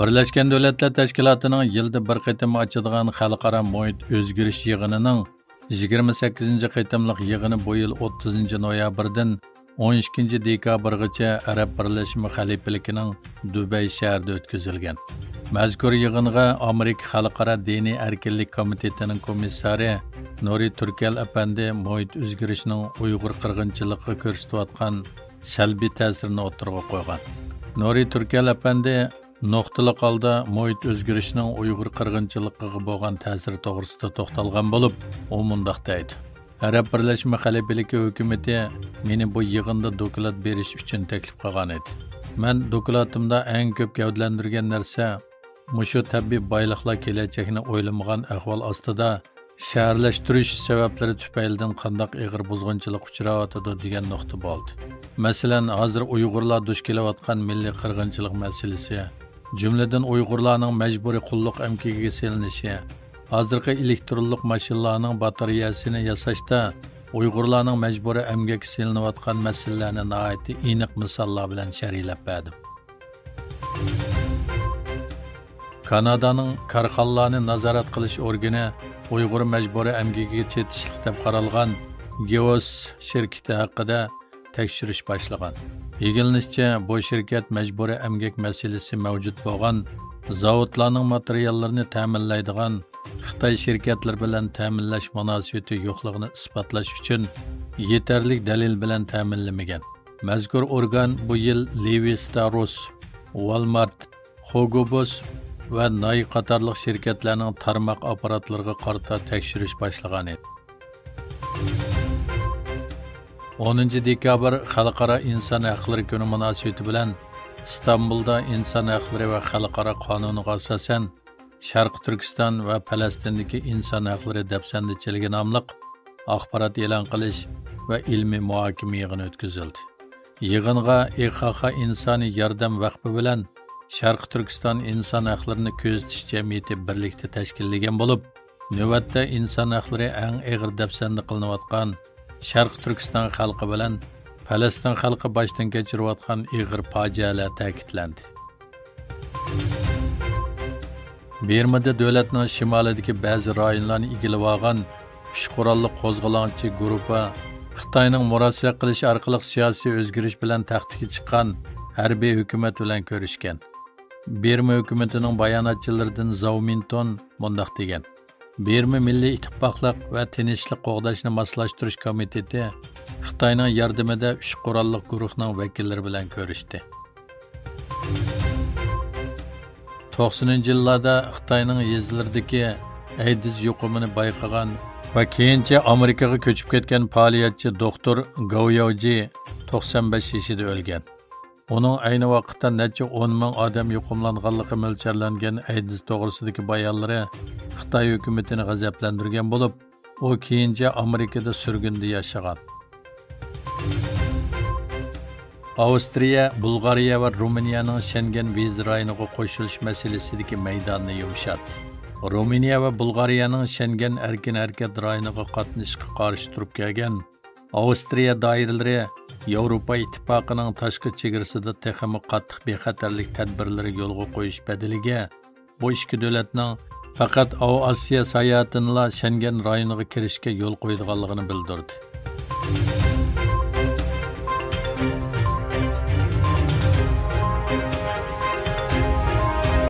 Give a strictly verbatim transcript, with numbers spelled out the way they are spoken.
بىرلەشكەن دۆلەتلەر تەشكىلاتىنىڭ يىلدا بىر قېتىم ئاچىدىغان خەلقئارا مۇھىت ئۆزگىرىش يىغىنىنىڭ يىگىرمە سەككىزىنچى قېتىملىق يىغىنى بۇ يىل ئوتتۇزىنچى نويابىردىن ئون ئىككىنچى دېكابىرغىچە ئەرەب بىرلەشمە خەلىپىلىكىنىڭ دۇبەي شەھىرىدە ئۆتكۈزۈلگەن. مەزكۇر يىغىنغا ئامېرىكا خەلقئارا دىنىي ئەركىنلىك كومىتېتىنىڭ كومىسسارى نۇرى تۈركەل ئەپەندى مۇھىت ئۆزگىرىشىنىڭ ئۇيغۇر قىرغىنچىلىقىغا كۆرسىتىۋاتقان سەلبىي تەسىرىنى ئوتتۇرىغا قويغان. نۇرى تۈركەل ئەپەندى نۇقتىلىق ھالدا مۇھىت ئۆزگىرىشىنىڭ ئۇيغۇر قىرغىنچىلىقىغا بولغان تەسىرى توغرىسىدا توختالغان بولۇپ، ئۇ مۇنداق دەيدۇ: ئەرەب بىرلەشمە خەلىپىلىكى ھۆكۈمىتى مېنى بۇ يىغىندا دوكلات بېرىش ئۈچۈن تەكلىپ قىلغان ئىدى. مەن دوكلاتىمدا ئەڭ كۆپ گەۋدىلەندۈرگەن نەرسە مۇشۇ تەبىئىي بايلىقلار كېلەچەكنى ئويلىمىغان ئەھۋال ئاستىدا شەھەرلەشتۈرۈش سەۋەبلىرى تۈپەيلىدىن قانداق ئېغىر بۇزغۇنچىلىققا ئۇچراۋاتىدۇ دېگەن نۇقتا بولدى. مەسىلەن، ھازىر ئۇيغۇرلار دۇچ كېلىۋاتقان مىللىي قىرغىنچىلىق مەسىلىسى، جۈملىدىن ئۇيغۇرلارنىڭ مەجبۇرىي قۇللۇق ئەمگىكىگە سېلىنىشى، ھازىرقى ئېلېكترونلۇق ماشىنىلارنىڭ باتارېيەسىنى ياساشتا ئۇيغۇرلارنىڭ مەجبۇرىي ئەمگەككە سېلىنىۋاتقان مەسىلىلەرنى ناھايىتى ئېنىق مىساللار بىلەن شەرھلەپ بەردىم. كانادانىڭ كارخانىلارنى نازارەت قىلىش ئورگىنى ئۇيغۇر مەجبۇرىي ئەمگىكىگە چېتىشلىق دەپ قارالغان گېئوس شىركىتى ھەققىدە تەكشۈرۈش باشلىغان. ئىگىلىنىشىچە، بۇ شىركەت مەجبۇرىي ئەمگەك مەسىلىسى مەۋجۇت بولغان زاۋۇتلارنىڭ ماتېرىياللىرىنى تەمىنلەيدىغان خىتاي شىركەتلىرى بىلەن تەمىنلەش مۇناسىۋىتى يوقلۇقىنى ئىسپاتلاش ئۈچۈن يېتەرلىك دەلىل بىلەن تەمىنلىمىگەن. مەزكۇر ئورگان بۇ يىل لېۋى ستارۇس، ۋالمارت، خوگوبوس ۋە ناي قاتارلىق شىركەتلەرنىڭ تارماق ئاپپاراتلىرىغا قارىتا تەكشۈرۈش باشلىغان ئىدى. ئونىنچى دېكابىر خەلقئارا ئىنسان ھەقلىرى كۈنى مۇناسىۋىتى بىلەن ئىستانبۇلدا ئىنسان ھەقلىرى ۋە خەلقئارا قانۇنىغا ئاساسەن، شەرقىي تۈركىستان ۋە پەلەستىندىكى ئىنسان ھەقلىرى دەپسەندىچىلىكى ناملىق ئاخبارات ئېلان قىلىش ۋە ئىلمىي مۇھاكىمە يىغىنى ئۆتكۈزۈلدى. يىغىنغا ئىخاخا ئىنسانىي ياردەم ۋەقپى بىلەن شەرقىي تۈركىستان ئىنسان ھەقلىرىنى كۆزىتىش جەمئىيىتى بىرلىكتە تەشكىللىگەن بولۇپ، نۆۋەتتە ئىنسان ھەقلىرى ئەڭ ئېغىر دەپسەندە قىلىنىۋاتقان شەرقىي تۈركىستان خەلقى بىلەن پەلەستىن خەلقى باشتىن كەچۈرۈۋاتقان ئېغىر پاجىئەلەر تەكىتلەندى. بىرمىدە دۆلەتنىڭ شىمالىدىكى بەزى رايونلارنى ئىگىلىۋالغان ئۈچ قوراللىق قوزغىلاڭچى گۇرۇپپا خىتاينىڭ مۇراسىۋەت قىلىش ئارقىلىق سىياسىي ئۆزگىرىش بىلەن تەختكە چىققان ھەربىي ھۆكۈمەت بىلەن كۆرۈشكەن. بىرما ھۆكۈمىتىنىڭ باياناتچىلىرىدىن زاۋ مىنتون مۇنداق دېگەن: بىرما مىللىي ئىتتىپاقلىق ۋە تىنچلىق قوغداشنى ماسلاشتۇرۇش كومىتېتى خىتاينىڭ ياردىمىدە ئۈچ قوراللىق گۇرۇھنىڭ ۋەكىللىرى بىلەن كۆرۈشتى. توقسىنىنچى يىللاردا خىتاينىڭ يېزىلىرىدىكى ئەيدىز يۇقۇمىنى بايقىغان ۋە كېيىنچە ئامېرىكىغا كۆچۈپ كەتكەن پائالىيەتچى دوختۇر گاۋياۋجى توقسان بەش يېشىدا ئۆلگەن. ئۇنىڭ ئەينى ۋاقىتتا نەچچە ئون مىڭ ئادەم يۇقۇملانغانلىقى مۆلچەرلەنگەن ئەيدىز توغرىسىدىكى بايانلىرى خىتاي ھۆكۈمىتىنى غەزەپلەندۈرگەن بولۇپ، ئۇ كېيىنچە ئامېرىكىدا سۈرگۈندە ياشىغان. ئاۋسترىيە، بۇلغارىيە ۋە رومىنىيەنىڭ شەنگەن ۋىزا رايونىغا قوشۇلۇش مەسىلىسىدىكى مەيدانىنى يۇمشاتتى. رومىنىيە ۋە بۇلغارىيەنىڭ شەنگەن ئەركىن ھەرىكەت رايونىغا قاتنىشىشقا قارشى تۇرۇپ كەلگەن ئاۋسترىيە دائىرىلىرى ياۋروپا ئىتتىپاقىنىڭ تاشقى چېگرىسىدا تېخىمۇ قاتتىق بىخەتەرلىك تەدبىرلىرى يولغا قويۇش بەدىلىگە، بۇ ئىككى دۆلەتنىڭ پەقەت ئاۋۇ ئاسىيا ساياھىتىنىلا شەنگەن رايونىغا كىرىشكە يول قويىدىغانلىقىنى بىلدۈردى.